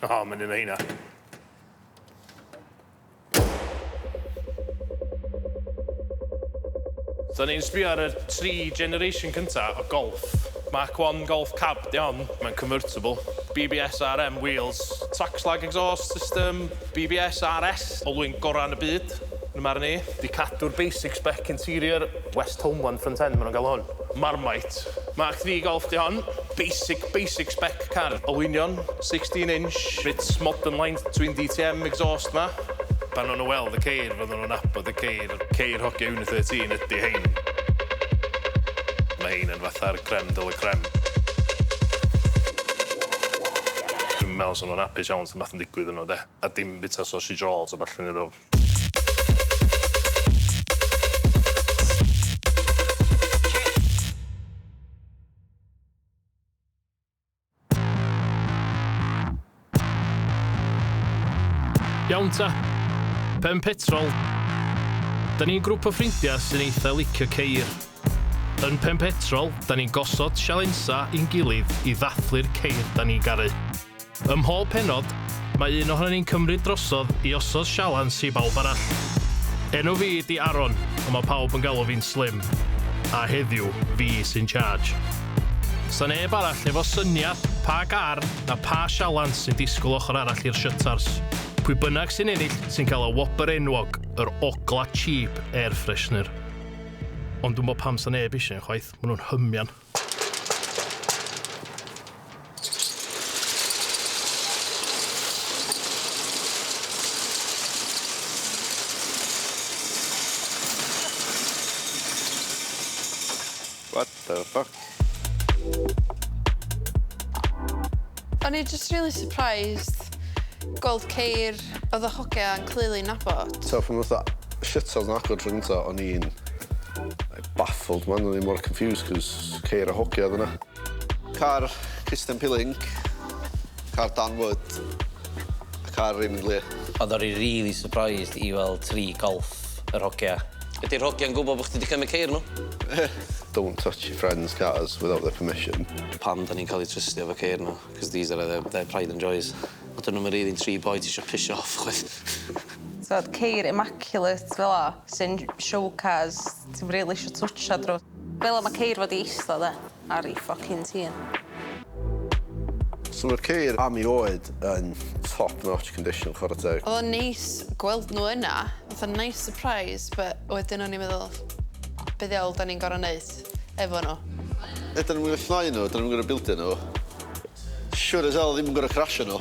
O, mae'n un o heina. So ni'n sbio ar y tri generation cynta o Golf. Mark 1 Golf Cab 'di hon, mae'n convertible. BBS RM wheels, Trackslag exhaust system, BBS RS, olwyn gorau yn y byd, yn 'y marn i. 'Di cadw'r basic spec interior, West Homeland front end ma' nhw'n galw hwn. Marmite. Mark 3 Golf 'di hon, basic, basic spec car. Olwynion, 16 inch, bits modern line twin DTM exhaust 'ma. Pan o'n nhw'n weld y ceir, fydden nhw'n nabod y ceir. Ceir hogia Unit 13 ydy hein. Mae hein yn fatha'r creme de la creme. Dwi'n meddwl 'sa nhw'n hapus iawn 'sa wbath yn digwydd yno de. A dim bita sausage rolls a ballu neu rwbath. Iawn ta. Pen petrol. Da ni'n grŵp o ffrindiau sy'n eitha licio ceir. Yn Pen Petrol, da ni'n gosod sialensa i'n gilydd i ddathlu'r ceir da ni'n garu. Ym mhob pennod, mae un ohonon ni'n cymryd drosodd i osod sialens i bawb arall. Enw fi 'di Aron, ond mae pawb yn galw fi'n Slim. A heddiw, fi sy'n charge. Sa neb arall efo syniad pa gar na pa sialens sy'n disgwyl ochr arall i'r shutters. Pwy bynnag sy'n ennill sy'n cael y wobr enwog, yr ogla cheap air freshener. Ond dwi'm bo pam sa neb eisiau un chwaith, ma' nhw'n hymian. What the fuck? O'n i just really surprised gweld ceir oedd y hogia yn clearly nabod. So pan fatha shutters yn agor tro gynta o'n i'n like baffled man o'n i mor confused 'cos ceir y hogia oedd yna. Car Christian Pilling, car Dan Wood a car Raymond Lear. Oedd o'n really surprised i weld tri Golf yr hogia. Ydi'r hogia'n gwybod bo' chdi 'di cymryd ceir nhw? Don't touch your friends' cars without their permission. Pam 'dan ni'n ca'l 'u trystio efo ceir nhw, 'cause these are their their pride and joys. A 'dyn nw'm yn rili'n tri boi ti isio pisio off chwaith. T'od ceir immaculate fel 'a sy'n show cars ti'm rili isio twtsiad rw. Fel 'a ma' ceir fod i ista 'de? Ar 'i ffycin tîn. So ma'r ceir am 'i oed yn top notch condition chware teg. O'dd o'n neis gweld nhw yna, fatha nice surprise, but wedyn o'n i'n meddwl, be ddiawl 'dan ni'n gor'o' neud efo nhw? Ydyn nhw'n gor'o' llnau nhw, 'dyn nhw'm yn gor'o' bildio nhw. Siŵr as hell ddim yn gor'o' crasio nhw.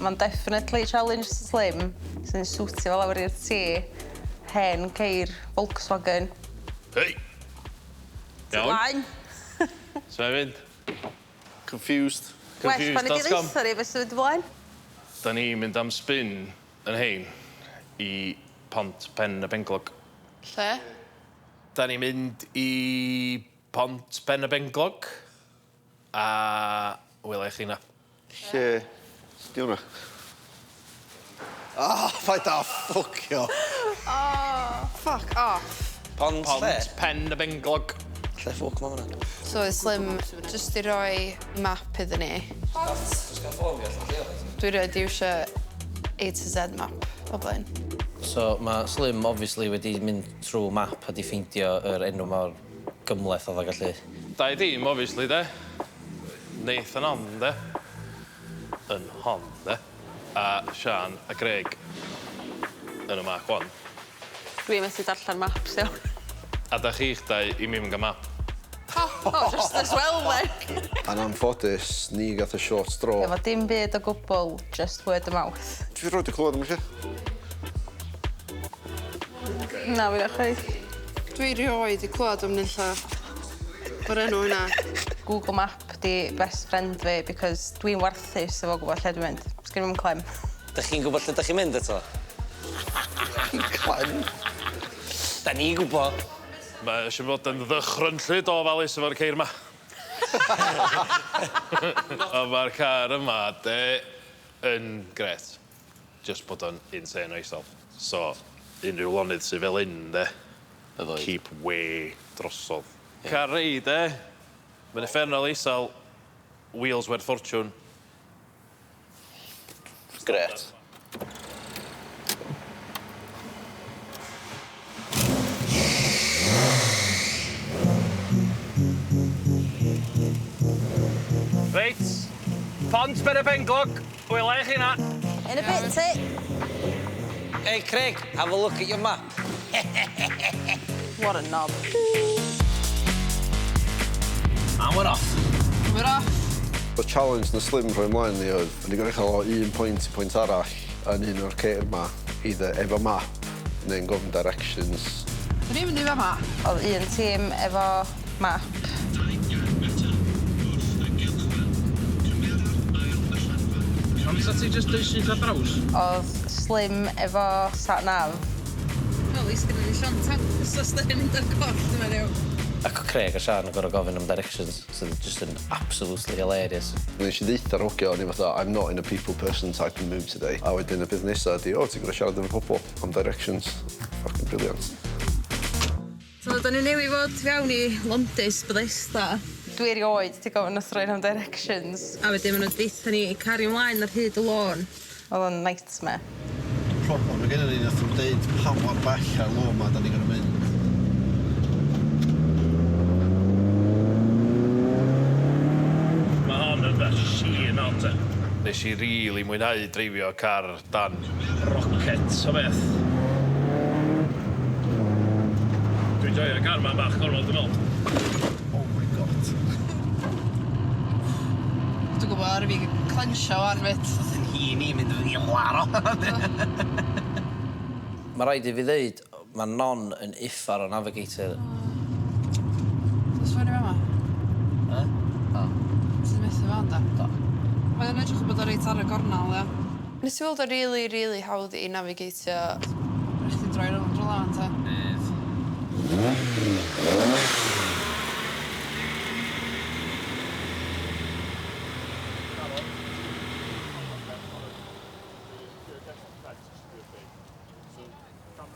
Ma'n definitely challenge slim sy'n siwtio fo lawr i'r Tee. Hen ceir Volkswagen. Hei! Iawn. Blaen! Su' mae'n mynd? Confused. Well pan Confused nei di dot com. ddeutha ni be' sy'n mynd ymlaen. Da ni'n mynd am spin yn hein i Pont Pen y Benglog. Lle? Da ni'n mynd i Pont Pen y Benglog a wela i chi 'na. Lle 'di hwnna? Ah, paid â ffwcio! Oh, fuck off. Pont lle? Pont Pen y Benglog. Lle ffwc ma' hwnna? So oedd Slim jyst 'di roi map iddyn ni. Pont! Jyst gad ffôn fi allan lle oedd? Dwi rioed 'di iwsio A to Z map o blaen. So ma' Slim obviously wedi mynd trw map a 'di ffeindio yr enw mor gymhleth o'dd o gallu. Dau dîm obviously de? Nathan on de? Yn hon de? A Siân a Greg yn y Mark One. Dwi methu darllen maps iawn. A dach chi'ch dau i'm even ga'l map. Oh just as well then. Yn anffodus, ni gath y short straw. Efo dim byd o gwbwl, just word of mouth. Ti rioed 'di clywed am y lle? Na fi chwaith. Dwi rioed 'di clywad am nunlla o'r enw yna. Google Map 'di best friend fi because dwi'n warthus efo gwbod lle dwi'n mynd. Sgen i'm clem. Dych chi'n gwbod lle 'dych chi'n mynd eto? Clem. 'Dan ni'n gwbo. Mae eisiau bod yn ddychrynllyd o ofalus efo'r ceir 'ma. Ond ma'r car yma 'de yn grêt. Jyst bod o'n insane o isel. So unrhyw lonydd sy fel 'yn 'de, keep way drosodd. Car rei 'de, mae'n uffernol isel, wheels werth ffortiwn. Gret. Reit, Pont Ben y Benglog, wela i chi 'na. In a bit, ti. Hey Craig, have a look at your map. What a knob. And we're off. We're off. Y challenge na Slim rhoi ymlaen ni oedd, o'n i gorau cael o un pwynt i pwynt arall yn un o'r ceir ma, either efo map neu'n gofyn directions. Dyn ni'n mynd i fama. Oedd un tîm efo map. Pam sa ti jyst deud syth ar draws? Oedd Slim efo sat nav. Wel, least gynnon ni llond tank os oes da ni'n mynd ar goll, dwi'n meddwl. Ac o Craig a Sian yn gorfod gofyn am directions, sydd just yn absolutely hilarious. Nes i ddeutha'r hogia, o'n i fatha, "I'm not in a people person type of mood today." A wedyn y peth nesa ydi, o, ti'n gorfod siarad efo pobl am directions. Fucking brilliant. So, da ni newydd fod fewn i Londis, Bethesda. Dwi erioed 'di gofyn wrth rywun am directions. A wedyn maen nhw'n deutha ni i cario ymlaen ar hyd y lôn. Oedd o'n nightmare. Problem mae gennym ni, nath nhw'n deud pa mor bell ar lôn ma da ni'n gorfod mynd. Mae hon yn machine on te. Nes i rili mwynhau dreifio car Dan. Rocket o beth. Dwi'n joio car ma'n bach gormod, dwi'n meddwl. Oh my God. Dwi'n gwybod ar i fi clensio wan fyd. Yn hi ni mynd i laro. Mae rhaid i fi ddeud, mae Non yn uffar o navigator. Dwi'n swnio fama. Eh? O. Ti'n methu fan da? Do. Mae'n edrych bod o reit ar y gornel, ia. Nes i weld o really, really hawdd i navigatio. Rhaid chdi droi rownd rhywle fan, ta. Bydd.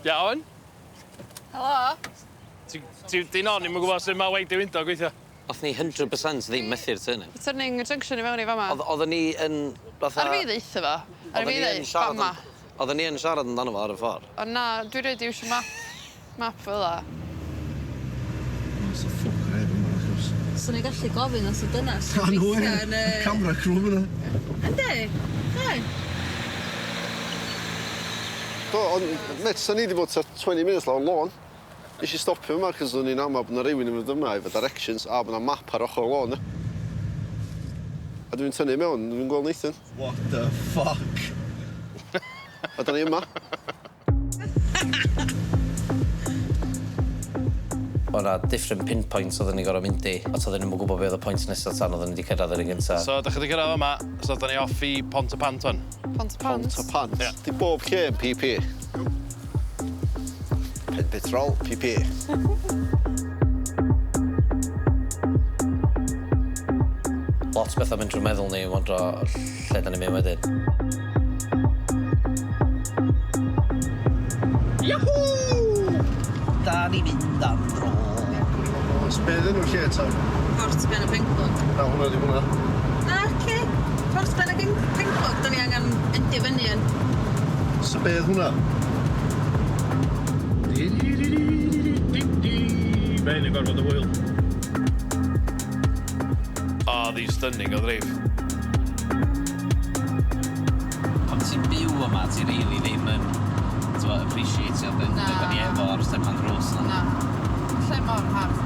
Iawn? Helo? Ti Non ddim yn gwybod sut mae windy window gweithio. Oth ni 100% ddim methu'r turning. Turning junction i mewn i fama. Oedden ni yn... Fatha, Ar fi ddeutha fo. Ar fi Oedden ni yn ddeud, siarad fama. Oedden ni yn siarad amdano fo ar y ffordd. Ond na, dwi rhaid i iwsio map. Map fel la. Oes a ffwc neb yma, wrth gwrs. Swn i'n gallu gofyn os y dynas. Na, no way. Camera crew yna. Yndi? Yndi? Do, ond, met, sa'n ni wedi bod tua 20 minutes lawr lôn. Nes i stopio yma, cos o'n i'n amau bod 'na rywun yn mynd yma efo directions a bod 'na map ar ochr y lôn. A dwi'n tynnu mewn, dwi'n gweld Nathan. What the fuck? A da ni yma. O'na 'na different pinpoints oedden ni gorfod mynd i, a oedden ni'n gwybod beth oedd y pwynt nesaf tan oedden ni wedi cyrraedd yr un gyntaf. So, da chi wedi cyrraedd yma, so da ni off i Pont y Pant wan. Pont y Pant. Pont y Pant. Ie. Di bob lle yn PP. Pen petrol, PP. Lot o bethau mynd drwy meddwl ni, wondro lle da ni'n mynd wedyn. Yahoo! Da ni mynd am dro. Oes, be ddyn nhw'n lle ta? Port Ben y Penglog. Na, hwnna di hwnna. Na, ce. Port Ben y Penglog, da ni angen endio fyny yn. So be oedd hwnna? Mae hyn yn gorfod y hwyl. O, ddi stunning o dreif. Pan ti'n byw yma, ti really ddim yn appreciate-io beth Na. da ni efo ar stepan drws. Na. Lle mor hardd.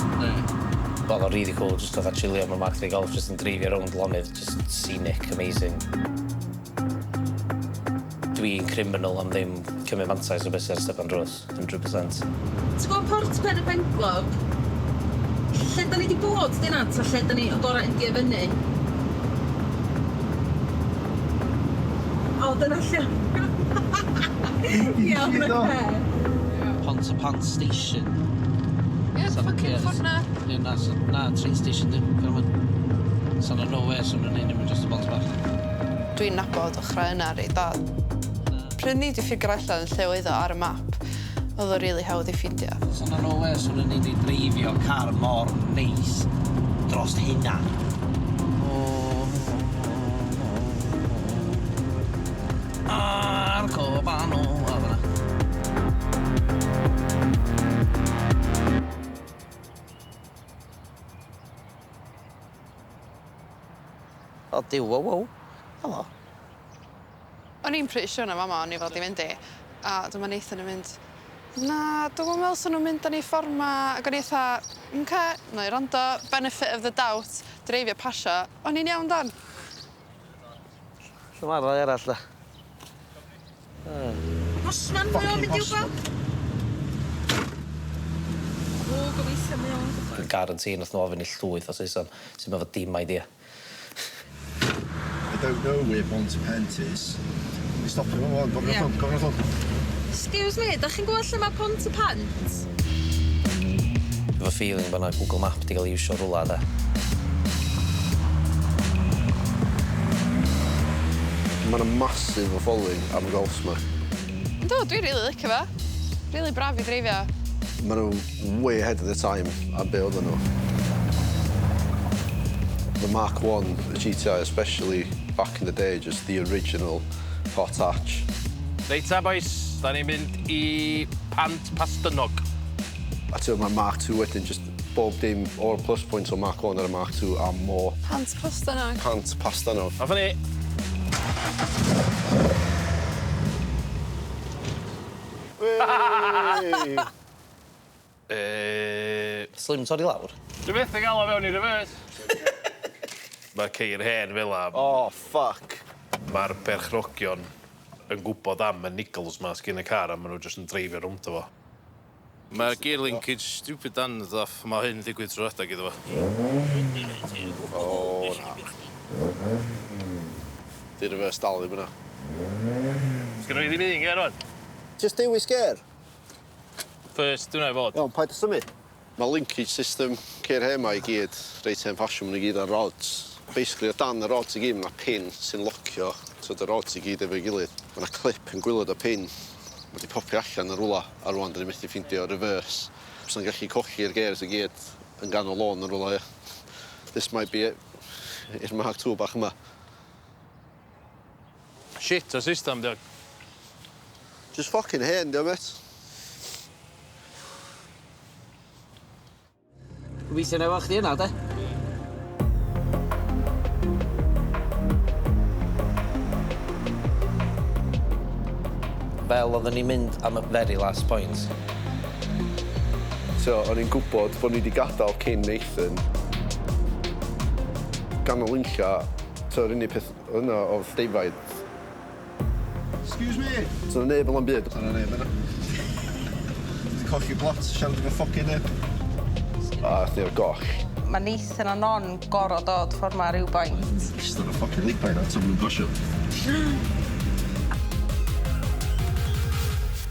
Oedd o'n really cool, just fatha chillio mewn Mark 3 Golf, just yn dreifio rownd lonydd, just scenic, amazing. Dwi'n criminal am ddim cymryd mantais o beth sydd ar stepan drws, 100%. Ti'n gwybod Port Pen y Penglog? Lle da ni wedi bod, dyna, ta lle da ni o gorau endio fyny? O, dyna lle. Iawn, oce. Pont y Pant Station. Ie, fucking ffordd na. Ie, na, so, na, train station dim, gorfod. So na no way, so nhw'n neud nhw'n just y bont bach. Dwi'n nabod ochrau yna reit da. Pryd ni wedi ffigur allan lle oedd o ar y map, oedd o really hawdd i ffindio. So na no way, so nhw'n neud i dreifio car mor neis dros hynna. Duw, wow, wow. Helo. O'n i'n pretty sure na fama o'n i fod i fynd i. A dyma Nathan yn mynd, "Na, dwi'm yn meddwl sa nhw'n mynd â ni ffor 'ma." Ac o'n i fatha, "Oce, na i rando, benefit of the doubt, dreifio pasio." O'n i'n iawn dan. Lle mae'r ddau arall da? Postman mae o'n mynd i wbod? O, gobeithio mae o'n gwybod. Dwi'n guarantee nath nhw ofyn i llwyth o Saeson sy'n efo dim idea. I don't know where Pont is. Ni stopio fo wan, gofyn wrth gofyn wrth. Excuse me, da chi'n gwybod lle mae Pont y Pant? Efo feeling bod na Google Map di gael ei iwsio rwla da. Mae yna massive o following am y golfs ma. Yndw, dwi'n rili licio fo. Rili braf i dreifio. Maen nhw way ahead of the time am be oedden nhw. The Mark 1, the GTI especially, back in the day, just the original hot hatch. Reit ta, boys, da ni'n mynd i Pant Pastynog. A ti'n mae'r Mark 2 wedyn, just bob dim o'r plus points o Mark 1 ar y Mark 2 a more. Pant Pastynog. Pant Pastynog. Off ni. Wey! Slim torri lawr. Dwi methu gael o fewn i reverse. Mae ceir hen fel 'a. Oh, fuck. Mae'r berchnogion yn gwybod am y niggles ma sgyn y car a maen nhw jyst yn dreifio rownd o fo. Mae'r gear linkage stupid and off. Mae hyn digwydd trwy'r adag iddo fo. O, na. Di reverse dal ddim yna. Sgynno fi ddim un gear rwan. Just dewis gear. First, dwi'n ei fod. Iawn, paid â symud. Mae linkage system ceir hen ma i gyd reit hen ffasiwn, maen nhw i gyd ar rods. Basically, o dan y rods i gyd, mae 'na pin sy'n locio so y rods i gyd efo'i gilydd. Mae 'na clip yn gwaelod y pin. Mae 'di popio allan yn rwla, a rwan dyn ni methu ffindio reverse. Fysa'n gallu colli'r gears i gyd yn ganol lôn yn rwla, ia. This might be it i'r Mark II bach yma. Shit o system, diog. Just fucking hen, dio, mate. Gobeithio na efo chdi yna, de. Fel oedden ni'n mynd am y very last point. So, o'n i'n gwybod bod ni wedi gadael cyn Nathan. Ganol unlla, so yr unig peth yna oedd defaid. Excuse me! So, neb yn byd. So, neb yna. Wedi colli plot, siarad efo fucking neb. A ath ni ar goll. Mae Nathan a Non gorod dod ffordd ma ryw boint. Just ar y fucking lay-by na, so maen nhw'n gosio.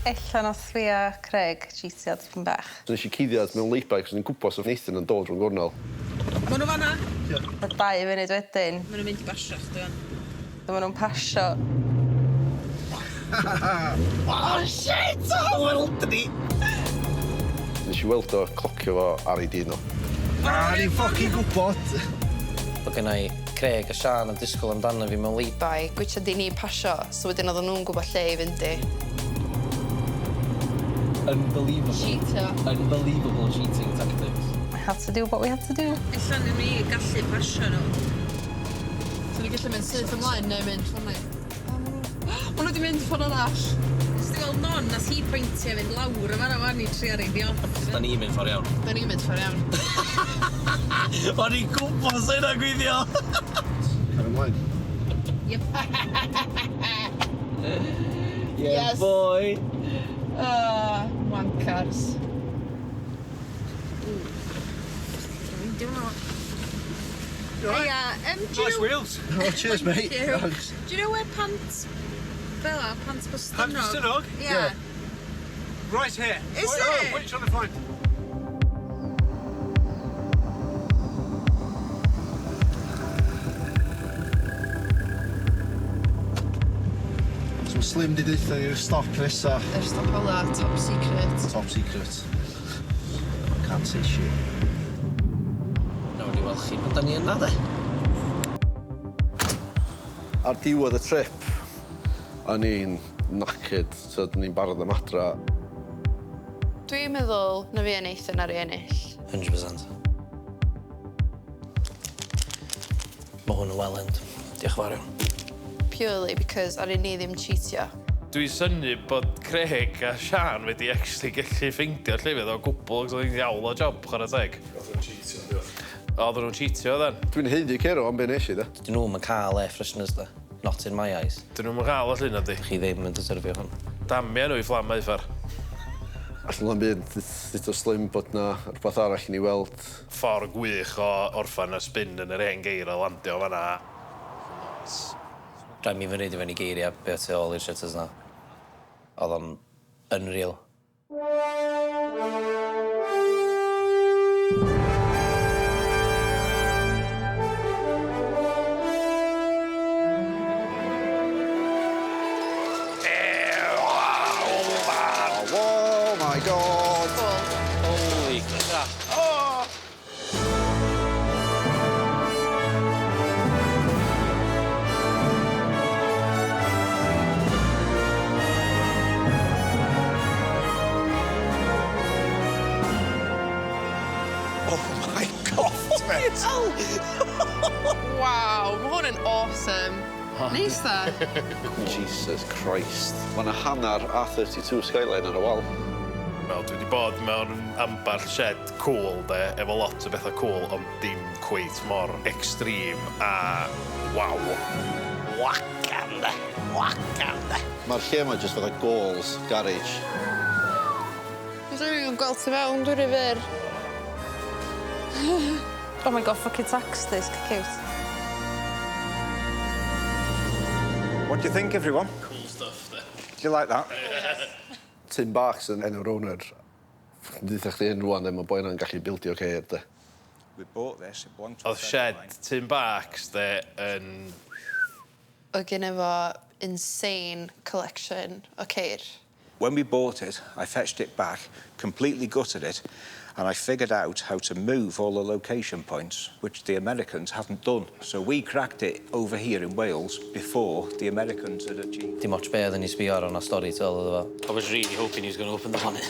Ella nath fi a Craig cheatio dipyn bach. So nes i cuddiad mewn lay-by, cos o'n i'n gwybod sef Nathan yn dod rhwng gornel. Maen nhw fanna. Y 2 funud wedyn, Maen nhw'n mynd i basio chdi fan. dyma nhw'n pasio. Oh, shit! Oh, weld ni! Nes i weld o clocio fo ar ei dyn o. A ni'n fucking gwybod! Bod gynna i Craig a Sian yn disgwyl amdano fi mewn lay-by. Bai, gweithio di ni pasio, so wedyn oedden nhw'n gwybod lle i fynd i. Unbelievable. Cheatio. Unbelievable cheating tactics. We had to do what we had to do. Ella ni gallu pasio nhw. So ni gallu mynd syth ymlaen neu mynd ffordd na. Ma' nhw wedi mynd ffordd arall. Nes ti weld Non, nath hi pwyntio fynd lawr yma na wan i trio rei fi off. Da ni'n mynd ffordd iawn. Da ni'n mynd ffordd iawn. O'n i'n gwybod sy'n yna gweithio! Car ymlaen. Yep. Yeah, Yes. boy! Wankers. Dim ond. Hiya, do you Nice know, wheels. Oh, cheers, mate. Thank you. Thanks. Do you know where Pant Bella, Pant Pastynog? Pant Pastynog? Yeah. Right here. Is right, it? Oh, what are you trying to find? So Slim di deutha ni'r stop nesa. Yr stop ola, top secret. Top secret. Can't say shit. Nawn ni weld chi pan da ni yna, de. Ar diwedd y trip, o'n i'n knackered, so o'n i'n barod am adra. Dwi'n meddwl na fi a Nathan ar ei ennill. 100%. Mae hwn yn well end. Diolch yn fawr iawn. Purely because ar ni ddim cheatio. Dwi'n synnu bod Craig a Sian wedi actually gallu ffeindio llefydd o gwbl, cos oedd hi'n iawl o job, chwarae teg. Oedd nhw'n cheatio, diolch. Oedden nhw'n cheatio, oedden. Dwi'n haeddu ceir o am be nes i, de. Dyn nhw'm yn cael air fresheners, de. Not in my eyes. Dyn nhw'm yn cael o llun, ydi. Chi ddim yn deserfio hwn. Damia nhw i fflam uffar. Allan o'n byd, dweud o Slim bod na rhywbeth arall i ni weld. Ffordd gwych o orffan y spin yn yr hen geir a landio fan'na. Rhaid mi fyny i fyny geiriau be o tu ôl i'r shutters na. Oedd o'n unreal. Oh my God! Holy crap. Oh! Oh my God, mate. Waw, mae hwn yn awesome. Neis da. Jesus Christ. Mae yna hanner A32 Skyline ar y wal. Wel, dwi wedi bod mewn ambell shed cool, de, efo lot o bethau cool, ond dim cweit mor extreme a waw. Wacan, de. Wacan, de. Mae'r lle yma jyst fatha Goals garage. Dwi'n gweld tu fewn, dwi'n rhy fyr. Oh my God, fucking tax disc, cute. What do you think, everyone? Cool stuff, de. Do you like that? Tim Barks yn enw'r owner. Dweud chdi hyn rwan, mae boi yna'n gallu bildio ceir, de. We bought this, it belonged to a Oedd friend of shed mine. Tim Barks, de, yn Oedd gen efo insane collection o ceir. When we bought it, I fetched it back, completely gutted it, and I figured out how to move all the location points, which the Americans hadn't done. So we cracked it over here in Wales before the Americans had achieved. Dim ots be oedden ni sbio ar o'na stori tu ôl iddo fo. I was really hoping he was going to open the bonnet.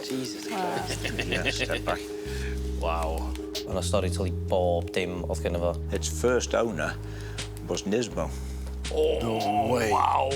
Jesus Christ. Yeah, step back. Waw. O'na stori tu ôl i bob dim oedd gen fo. Its first owner was Nismo. No way. Waw.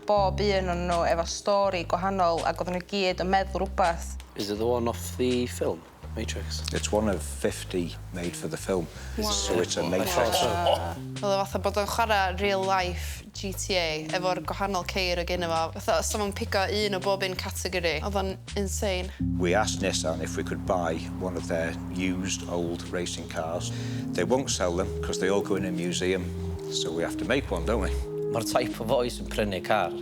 Bob un o'n nhw efo stori gwahanol ac oedden nhw gyd yn meddwl rhywbeth. Is it the one off the film? Matrix? It's one of 50 made for the film. So it's a Matrix. Oedd o fatha bod o'n chwarae real life GTA efo'r gwahanol ceir o gen efo. Fatha, os o'n pigo un o bob un categori. Oedd o'n insane. We asked Nissan if we could buy one of their used old racing cars. They won't sell them because they all go in a museum. So we have to make one, don't we? Mae'r type o foi sy'n prynu car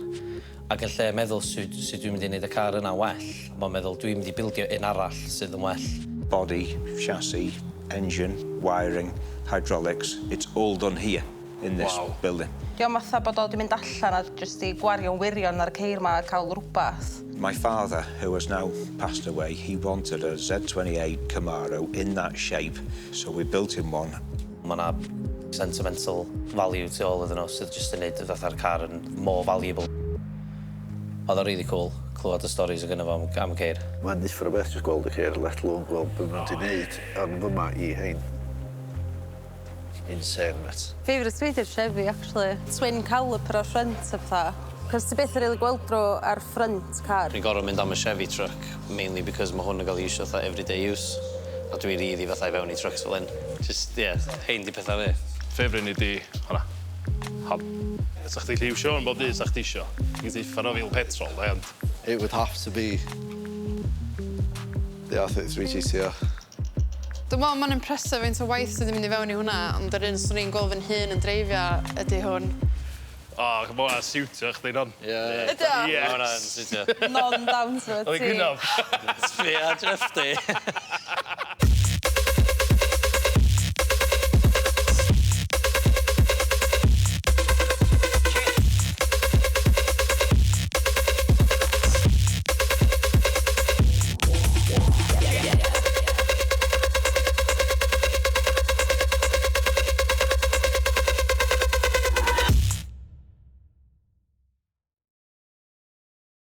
ac yn lle meddwl sut, sut dwi'n mynd i wneud y car yna well, mae'n meddwl dwi'n mynd i bildio un arall sydd yn well. Body, chassis, engine, wiring, hydraulics, it's all done here in this building. Diolch fatha bod o wedi mynd allan a jyst i gwario'n wirion ar y ceir ma a cael rhywbeth. My father, who has now passed away, he wanted a Z28 Camaro in that shape, so we built him one. Mae yna sentimental value tu ôl iddyn nhw sydd jyst yn neud fatha'r car yn more valuable. Oedd o'n really cool clywed y stories o gynno fo am y ceir. Mae'n uffar o beth jyst gweld y ceir, let alone gweld beth maen nhw wedi wneud ar fyma i hein. Insane, mate. Favourite fi di'r Chevy, actually. Twin caliper ar front a pethau. Cos ti byth yn really gweld nhw ar front car. Dwi'n gorfod mynd am y Chevy truck, mainly because mae hwn yn cael ei iwsio fatha everyday use. A dwi really fatha i fewn i trucks fel hyn. Just, yeah, hein di pethau fi. Ffefryn i di hwnna. Hon. Sa chdi gallu iwsio hwn bob dydd sa chdi isio. Ti'n uffar o fil petrol, de, ond It would have to be the R33 GTR. Dwi'n meddwl mae'n impressive faint o waith sydd wedi mynd i fewn i hwnna, ond yr un swn i'n gweld fy hun yn dreifio ydy hwn. O, oh, mae hwnna'n siwtio chdi, non. Yeah. Ydy o? Yes. Mae hwnna'n siwtio. Non down to a Oedd T. hi'n gwynaf. Sbia, drefti.